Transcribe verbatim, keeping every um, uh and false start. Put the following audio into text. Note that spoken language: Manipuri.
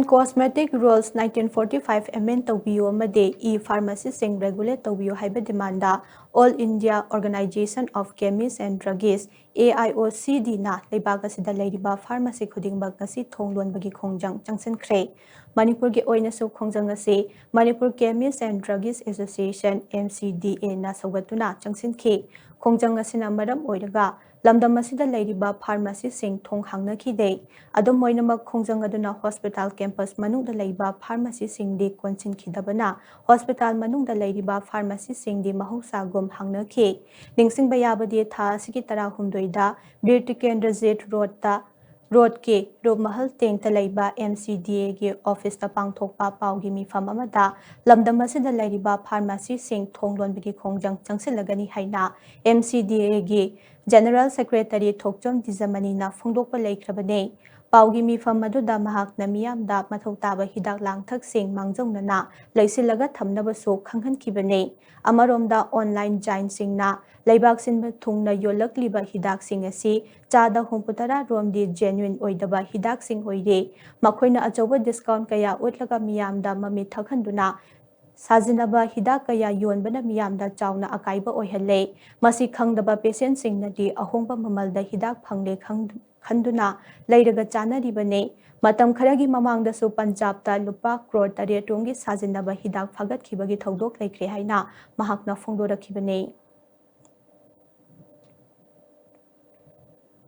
Cosmetic Rules nineteen forty five amend ꯇꯧꯕꯤꯌꯨ ꯑꯃꯗꯤ E-pharmacyꯁꯤꯡ regulate ꯇꯧꯕꯤꯌꯨ ꯍꯥꯏꯕ demandꯗ All India Organisation of Chemists and Druggists, AIOCDꯅ ꯂꯩꯕꯥꯛ ꯑꯁꯤꯗ ꯂꯩꯔꯤꯕ pharmacy ꯈꯨꯗꯤꯡꯃꯛ ꯉꯁꯤ ꯊꯣꯡ ꯂꯣꯟꯕꯒꯤ ꯈꯣꯡꯖꯪ ꯆꯪꯁꯤꯟꯈ꯭ꯔꯦ꯫ ꯃꯅꯤꯄꯨꯔꯒꯤ ꯑꯣꯏꯅꯁꯨ ꯈꯣꯡꯖꯪ ꯑꯁꯤ Manipur Chemists and Druggists Association, MCDAꯅ ꯁꯧꯒꯠꯇꯨꯅ ꯆꯪꯁꯤꯟꯈꯤ꯫ ꯈꯣꯡꯖꯪ ꯑꯁꯤꯅ ꯃꯔꯝ ꯑꯣꯏꯔꯒ ꯂꯝꯗꯝ ꯑꯁꯤꯗ ꯂꯩꯔꯤꯕ pharmacyꯁꯤꯡ ꯊꯣꯡ ꯍꯥꯡꯅꯈꯤꯗꯦ꯫ ꯑꯗꯨꯝ ꯑꯣꯏꯅꯃꯛ, ꯈꯣꯡꯖꯪ ꯑꯗꯨꯅ hospital campus ꯃꯅꯨꯡꯗ ꯂꯩꯕ pharmacyꯁꯤꯡꯗꯤ ꯀꯣꯟꯁꯤꯟꯈꯤꯗꯕꯅ, hospital ꯃꯅꯨꯡꯗ ꯂꯩꯔꯤꯕ pharmacyꯁꯤꯡꯗꯤ ꯃꯍꯧꯁꯥꯒꯨꯝ ꯍꯥꯡꯅꯈꯤ꯫ ꯅꯤꯡꯁꯤꯡꯕ ꯌꯥꯕꯗꯤ, ꯊꯥ ꯑꯁꯤꯒꯤ ꯇꯔꯥꯍꯨꯝꯗꯣꯏꯗ ꯕꯤꯔ ꯇꯤꯀꯦꯟꯗ꯭ꯔꯖꯤꯠ ꯔꯣꯗꯇ, ꯔꯣꯗꯀꯤ ꯔꯨꯞ ꯃꯍꯜ ꯇꯦꯡꯇ ꯂꯩꯕ MCDAꯒꯤ officeꯇ ꯄꯥꯡꯊꯣꯛꯄ ꯄꯥꯎꯒꯤ ꯃꯤꯐꯝ ꯑꯃꯗ ꯂꯝꯗꯝ ꯑꯁꯤꯗ ꯂꯩꯔꯤꯕ pharmacyꯁꯤꯡ ꯊꯣꯡ ꯂꯣꯟꯕꯒꯤ ꯈꯣꯡꯖꯪ ꯆꯪꯁꯤꯜꯂꯒꯅꯤ ꯍꯥꯏꯅ MCDAꯒꯤ General Secretary ꯊꯣꯛꯆꯣꯝ ꯗꯤꯖꯃꯅꯤꯅ ꯐꯣꯡꯗꯣꯛꯄ ꯂꯩꯈ꯭ꯔꯕꯅꯤ꯫ ꯄꯥꯎꯒꯤ ꯃꯤꯐꯝ ꯑꯗꯨꯗ ꯃꯍꯥꯛꯅ ꯃꯤꯌꯥꯝꯗ ꯃꯊꯧ ꯇꯥꯕ ꯍꯤꯗꯥꯛ ꯂꯥꯡꯊꯛꯁꯤꯡ ꯃꯥꯡꯖꯧꯅꯅ ꯂꯩꯁꯤꯜꯂꯒ ꯊꯝꯅꯕꯁꯨ ꯈꯪꯍꯟꯈꯤꯕꯅꯤ꯫ ꯑꯃꯔꯣꯝꯗ, online giantꯁꯤꯡꯅ ꯂꯩꯕꯥꯛ ꯁꯤꯟꯕ ꯊꯨꯡꯅ ꯌꯣꯜꯂꯛꯂꯤꯕ ꯍꯤꯗꯥꯛꯁꯤꯡ ꯑꯁꯤ ꯆꯥꯗ ꯍꯨꯝꯐꯨꯇꯔꯥ ꯔꯣꯝꯗꯤ genuine ꯑꯣꯏꯗꯕ ꯍꯤꯗꯥꯛꯁꯤꯡ ꯑꯣꯏꯔꯤ꯫ ꯃꯈꯣꯏꯅ ꯑꯆꯧꯕ discount ꯀꯌꯥ ꯎꯠꯂꯒ ꯃꯤꯌꯥꯝꯗ ꯃꯃꯤꯠ ꯊꯛꯍꯟꯗꯨꯅ ꯁꯥꯖꯤꯟꯅꯕ ꯍꯤꯗꯥꯛ ꯀꯌꯥ ꯌꯣꯟꯕꯅ ꯃꯤꯌꯥꯝꯗ ꯆꯥꯎꯅ ꯑꯀꯥꯏꯕ ꯑꯣꯏꯍꯜꯂꯦ꯫ ꯃꯁꯤ ꯈꯪꯗꯕ patientꯁꯤꯡꯅꯗꯤ ꯑꯍꯣꯡꯕ ꯃꯃꯜꯗ ꯍꯤꯗꯥꯛ ꯐꯪꯂꯦ ꯈꯪ-, ꯈꯟꯗꯨꯅ ꯂꯩꯔꯒ ꯆꯥꯅꯔꯤꯕꯅꯤ꯫ ꯃꯇꯝ ꯈꯔꯒꯤ ꯃꯃꯥꯡꯗꯁꯨ ꯄꯟꯖꯥꯕꯇ ꯂꯨꯄꯥ ꯀ꯭ꯔꯣꯔ ꯇꯔꯦꯠ ꯔꯣꯝꯒꯤ ꯁꯥꯖꯤꯟꯅꯕ ꯍꯤꯗꯥꯛ ꯐꯥꯒꯠꯈꯤꯕꯒꯤ ꯊꯧꯗꯣꯛ ꯂꯩꯈ꯭ꯔꯦ ꯍꯥꯏꯅ ꯃꯍꯥꯛꯅ ꯐꯣꯡꯗꯣꯔꯛꯈꯤꯕꯅꯤ꯫